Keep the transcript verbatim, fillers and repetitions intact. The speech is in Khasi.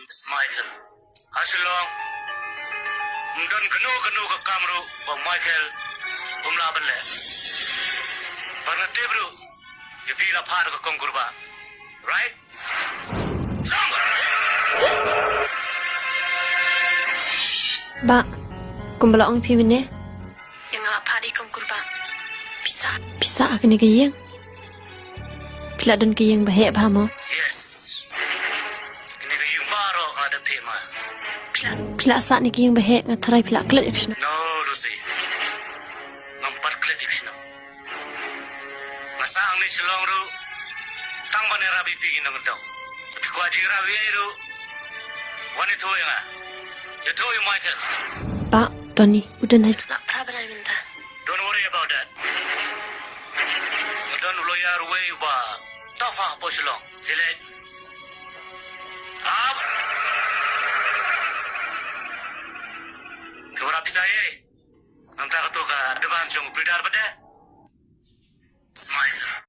Michael. Ha Shillong, ym don kano kano ka kam ruh ba u Michael um lah ban leh. Bad nga tip ruh ïa phi la phah da ka Kong Kurbah. Right? Bah, kumba la ong ïa phi mynne, ïa nga la phah da i Kong Kurbah. Phi sah, phi sah ha kane ka ïing. Phi la don ka ïing ba heh bha mo? Yes. Kane ka ïing baroh nga la dep thied ma. Phi la, phi la sah ne ka ïing ba heh, nga tharai phi la klet ïa ka shnong. No, Lucy. Ngam pat klet ïa ka shnong. Nga sah hangne Shillong ruh tang ban ïarap ïa phi ki nongkyndong. Phi kwah jingïarap ïa ei ruh, wan ïathuh ïa nga. Ïathuh ïa u Michael. Bah, Tony, u don ha. Lah phra bnai mynta. Don't worry about that. Nga don u lawyer uwei uba tough hapoh Shillong. Te leit. Ap. Te wanrah pisa ïa ei. Nangta kato ka advance jong u Pridar pat de. Michael.